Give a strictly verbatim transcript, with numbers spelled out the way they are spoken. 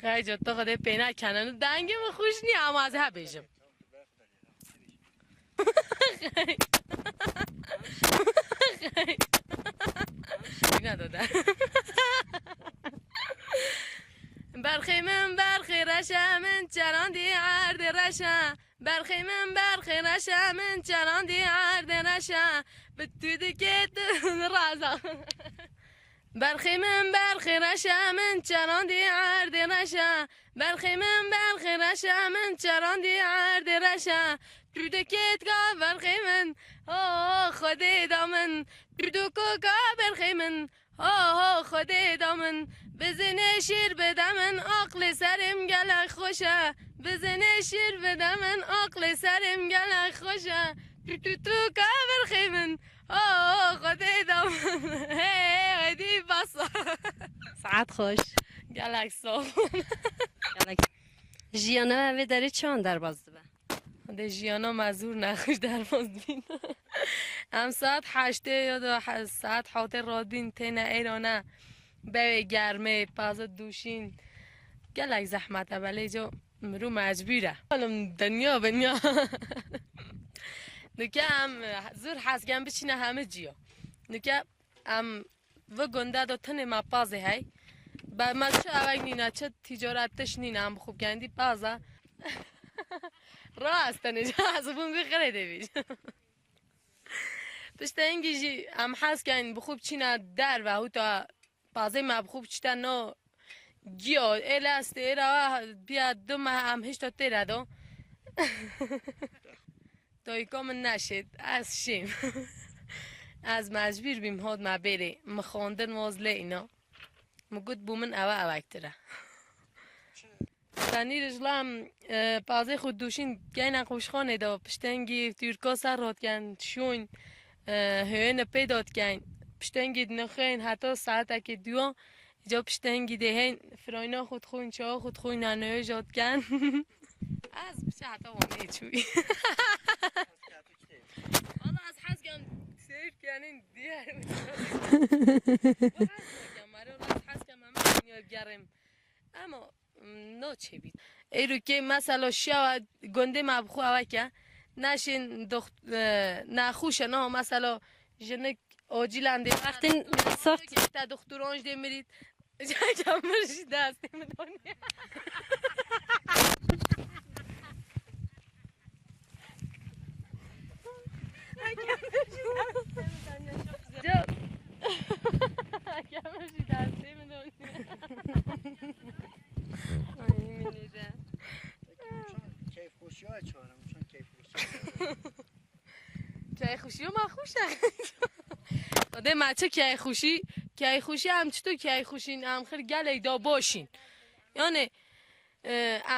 Qey coto Xwedê pêna kenen. Dengê min xweş nîye, ama ez hebêjim. Yine de de. Berxê min, berxê reşe min, çerandî erdê reşe. Berxê min, berxê reşe min, çerandî erdê reşe. Bi tu dikê tu raza. Berxê min, berxê reşe min, çerandî erdê reşe. Berxê min, berxê reşe min, çerandî erdê reşe. Tu dikê tka berxê min, oh, Xwedê da min. Tu dikoka berxê min, oh, oh, Xwedê da min. Bizinê şîr bide min, aqlê serê min gelek xweş e. Bizinê şîr bide min, aqlê serê min gelek xweş e. Tu tu tu ka berxê min, oh, oh, Xwedê da min. Hey, hey, hêdî basa. Saet xweş. Gelek sağ ol. Gelek. Jiyana me vê derê çawan derbas dibe? Dê jiyana me zûr nexweş derbas dibîn. Em saet heştê ya da he-, saet hawtê radibîn têne êrane. Bewê germê, paza dûşîn. Gelek zehmet e, belê co mirû mecbûr e. Oğlum, dinya binya. Nuke em zûr hez ken biçîne hemî ciya. Nuke em vi gunda do tenê me pazê hey. Be me çi ewek nîne, çi ticaret tiş nîne, em bi xwe kendî paza. Rast tenê, ez bûn bi xirê dê bî. Piştengî jî em hez ken bi xwe biçîne derve, hûta pazê me bi xwe biçîte no giyo, êle estê êra biya du meh em hişta têre do. Dayika min neşêt, ez şêm. Ez mecbûr bîm, hot me bêrê. Min xwendin waz lê îna. Min got, bû min ewe ewektir e. Tenî rijlam, e, pazê xwe dûşîn geyne qûşxanê de, piştengî Tûrka ser rotken, şûn, e, hêne pê dotken. Piştengî dinixên heta saetekê diwa, îca piştengî dê hên firayna xwe dixwin, çawa xwe dixwin, nanoyê jotken. Ez biçe heta Wanê çûyî. Valla ez hez kem seyr kenîn diğer. Bu hez kem, mare ez hez kem hemen dünya gerim. Ama, mm, no çêbî. Êrûkê mesela şiyawa gundê me bi xwe eweke. Neşên doxt-, e, nexweş e, no mesela jinik acilen dê. Wextên sax. Te doktoran jî dê mirît. Çeka min jî destê min donê. Çeka min jî destê min donê. Ay, minî de. Keyfxweşiya çarim, çend keyfxweşiya. Keyxweşiya me xweş e. Dê me çi keyxweşî? Keyxweşî em çito keyxweşîn? Em xir gelek da başîn. Yani, e, em